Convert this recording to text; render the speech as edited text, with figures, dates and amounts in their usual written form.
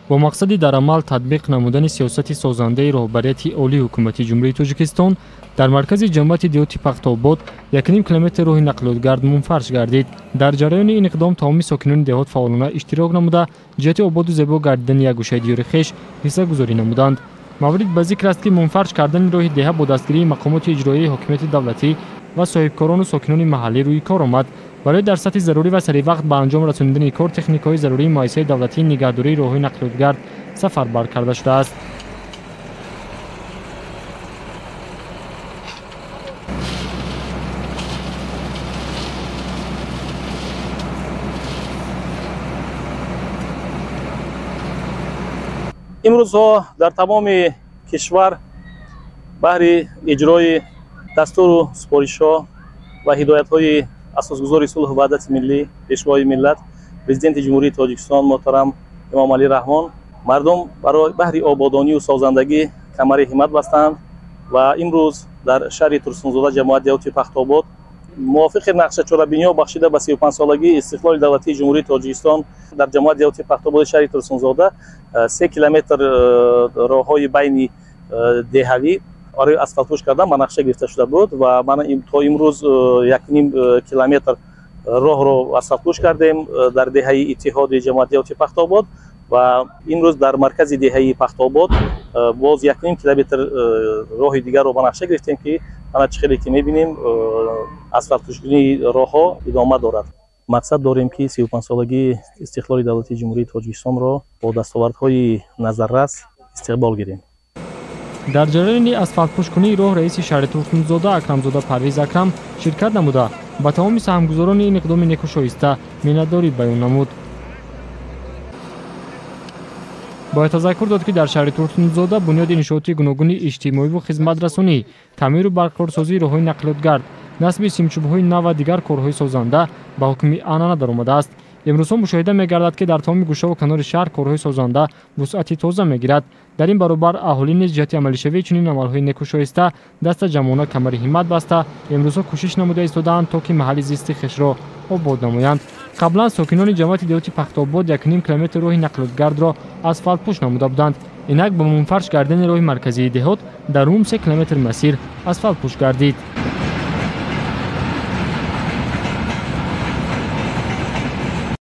Бо мақсади дар амал татбиқ намудани сиёсати созандаи роҳбарияти олии ҳукумати Ҷумҳурии Тоҷикистон дар маркази ҷамоати деҳоти Пахтобод 1,5 километр роҳи нақлиётгард мунфарш гардид. Дар ҷараёни ин иқдом тамоми сокинони деҳот фаъолона иштирок намуда, ҷиҳати ободу зебо гардидани як гӯшаи диёри хеш ҳиссагузорӣ намуданд. Маврид ба зикр аст, ки мунфарш кардани роҳи деҳа бо дастгирии мақомоти иҷроияи ҳокимияти давлатӣ ва соҳибкорону сокинони маҳаллӣ рӯи кор омад. Барои дар сатҳи зарурӣ ва саривақт ба анҷом расонидани кор техникаҳои зарурии муассисаи давлатии нигаҳдории роҳҳои нақлиётгард сафарбар карда шудааст. Имрӯзҳо дар тамоми кишвар баҳри иҷрои дастуру супоришҳо ва ҳидоятҳои асосгузори сулҳу ваҳдати миллӣ, пешвои миллат, президенти Ҷумҳурии Тоҷикистон муҳтарам Эмомалӣ Раҳмон мардум барои баҳри ободонию созандагӣ камари ҳиммат бастанд ва имрӯз дар шаҳри Турсунзода ҷамоати деҳоти Пахтобод мувофиқи нақша чорабиниҳо бахшида ба 35-солагии истиқлоли давлатии Ҷумҳурии Тоҷикистон дар ҷамоати деҳоти Пахтободи шаҳри Турсунзода 3 километр роҳҳои байни деҳавӣ барои асфалтпӯш кардан ба нақша гирифта шуда буд ва мана то имрӯз 1,5 километр роҳро асфалтпӯш кардем дар деҳаи Иттиҳоди ҷамоати деҳоти Пахтобод ва имрӯз дар маркази деҳаи Пахтобод боз 1,5 километр роҳи дигарро ба нақша гирифтем, ки мана чӣ хеле ки мебинем асфалтпӯшкунии роҳҳо идома дорад. Мақсад дорем, ки 35-солагии истиқлоли давлатии Ҷумҳурии Тоҷикистонро бо дастовардҳои назаррас истиқбол гирем. Дар ҷараёни асфалтпӯшкунии роҳ раиси шаҳри Турсунзода Акрамзода Парвиз Акрам ширкат намуда, ба тамоми саҳмгузорони ин иқдоми некӯшоиста миннатдорӣ баён намуд. Бояд тазаккур дод, ки дар шаҳри Турсунзода бунёди иншооти гуногуни иҷтимоиву хизматрасонӣ, таъмиру барқарорсозии роҳҳои нақлиётгард, насби симчӯбҳои нав ва дигар корҳои созанда ба ҳукми анъана даромадааст. Имрӯзҳо мушоҳида мегардад, ки дар тамоми гӯшаву канори шаҳр корҳои созанда вусъати тоза мегирад. Дар ин баробар аҳолӣ низ ҷиҳати амалишавии чунин амалҳои некӯшоиста даста ҷамъона камари ҳиммат баста, имрӯзҳо кӯшиш намуда истодаанд, то ки маҳалли зисти хешро обод намоянд. Қаблан сокинони ҷамоати деҳоти Пахтобод 1,5 километр роҳи нақлиётгардро асфалтпӯш намуда буданд. Инак бо мунфарш гардидани роҳи марказии деҳот дар умум 3 километр масир асфалтпӯш гардид.